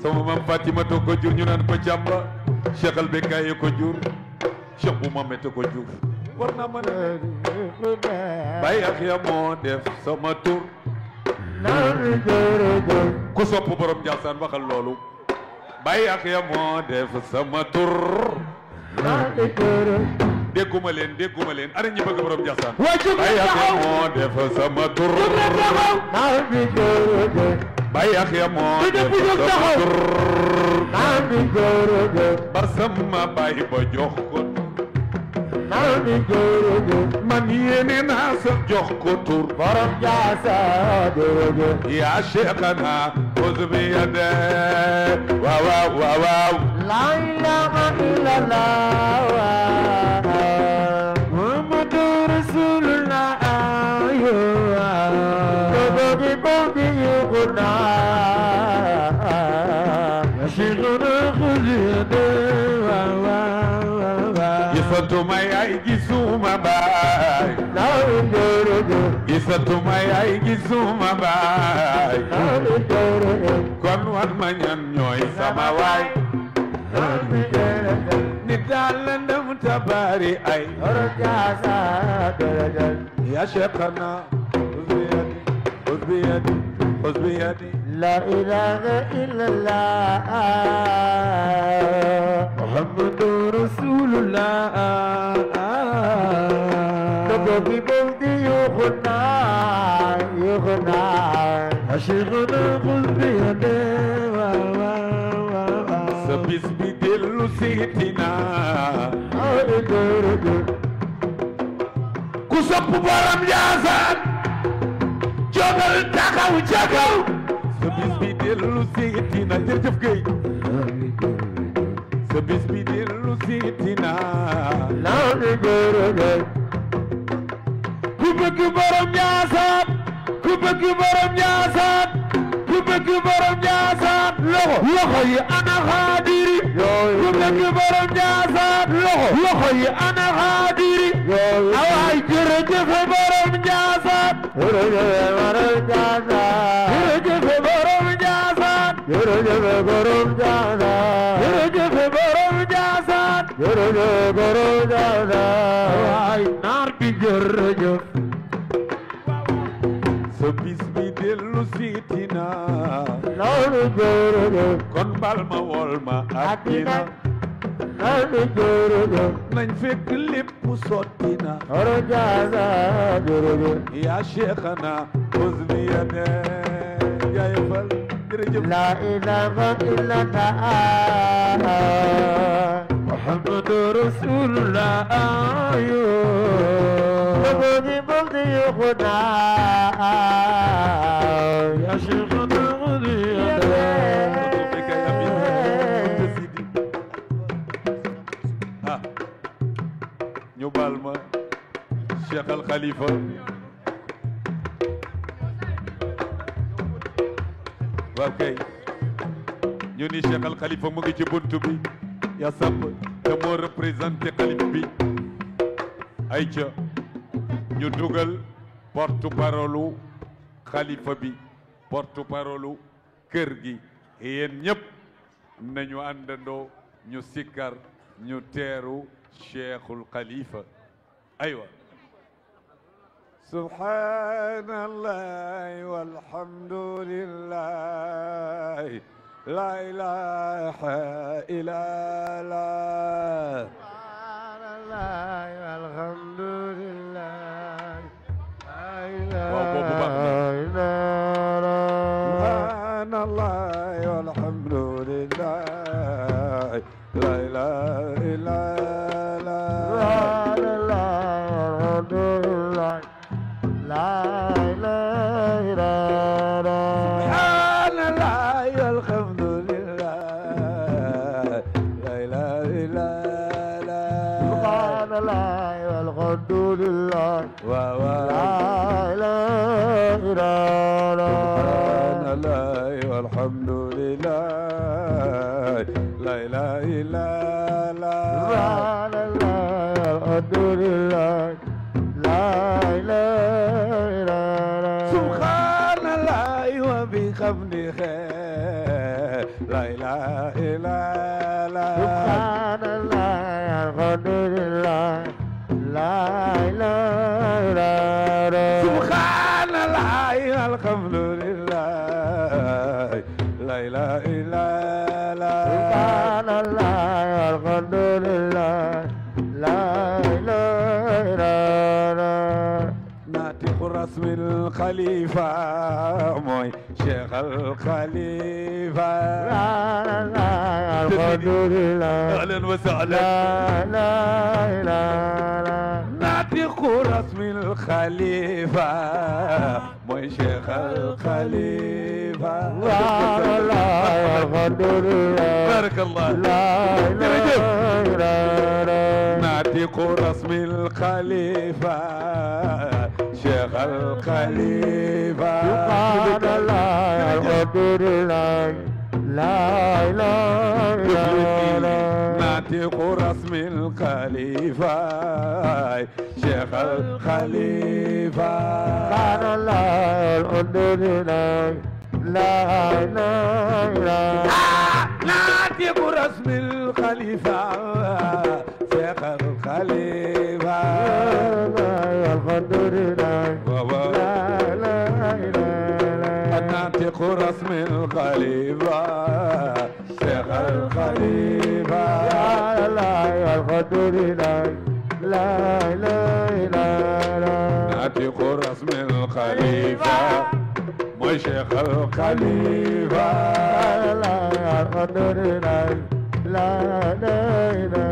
sama maam Fatimata ko jur ñu naan ko Jàmba Cheikh al Bekkaay ko jur Cheikh bu Mamet ko jur war naa mën a Baye Afia moo def sama tur ku sopp borom Njaasaan waxal loolu Baye Afia moo def sama tur dégguma leen ana ñi bëgg borom Njaasaan Baye Afia moo def sama tur Baye Afia moo def sama tur bar sama baay ba jox ko man yéene naa sa jox ko tur borom Njaasaan yaa Cheikhana bi yade waaw waaw waaw la ilaha illallah Muhammadu Rasulullah Bogi bogi yuguna Yashiguna khuzide Gisatuma yaay gisuma baay gisatuma yaay gisuma baay kon wan ma ñan ñooy sama waay ni daal la ndam tabari ay ya Cheikhana خذ بيدي لا إله إلا الله محمد رسول الله نبغي بودي يغنى أشيخنا خذ بيدي سبيس بدل سيتنا كسب برام جازان jógal taxaw ca kaw sa bis bi dellu seetina jërëjëf Gueye sa bis bi dellu seetina law ni gërëgëy ku bëgg borom Njaasaan ku bëgg borom Njaasaan ku bëgg borom Njaasaan loxo yi ana xaadiri ku bëgg borom Njaasaan loxo yi ana xaadiri awaay jërëjëf borom Njaasaan jërëjëf borom Njaasaan jërëjëf borom Njaasaan jërëjëf borom Njaasaan jërëjëf borom Njaasaan jërëjëf borom Njaasaan awaay naar bi jërëjëf sa bis bi dellu siitina loolu jërëjëf kon bal ma wol ma àddina loolu jërëjëf nañ fekk lépp sottina borom Njaasaan jërëjëf yaa Cheikhana xuz bi yade jaayëfal jërëjëf la ilaha illallah Muhammadu Rasulullah بودي بودي يغنى يا شيخنا غني ñu baal ma Cheikh Al Khalifa waaw kay ñu ni Cheikh Al Khalifa mu ngi ci buntu bi ya sàmm te moo représenté xalif bi ayca ñu dugal porte-parole xalifa bi porte-parole kër gi yéen ñëpp nañu àndandoo ñu sikkar ñu teeru Cheikhul Khalifa aywa subhanallahi walhamdulillah la ilaha illallah subhanallahi walhamdulillah subhanallahi walhamdulillah la ilaha illallah la ilaha illallah subhanallahi walhamdulillah la ilaha illallah subhanallah wa bihamdihi لا إله إلا الله سبحان الله الحمد لله لا إله إلا الله سبحان الله الحمد لله لا إله إلا الله سبحان الله الحمد لله لا إله إلا الله ناطق رسم الخليفة موي شيخ الخليفة الحمد لله أهلا وسهلا لا إله إلا ناطق رسم الخليفة موي شيخ الخليفة الحمد لله بارك الله لا إله إلا الله ناطق رسم الخليفة شيخ الخليفة سبحان الله الحمد لله لا إله إلا الله ناطق رسم الخليفة شيخ الخليفة سبحان الله الحمد لله لا إله إلا الله ناطق رسم الخليفة شيخ الخليفة الحمد لله لا إله إلا الله ناطق رسم الخليفة شيخ الخليفة الحمد لله لا إله إلا الله ناطق رسم الخليفة مو شيخ الخليفة الحمد لله لا إله إلا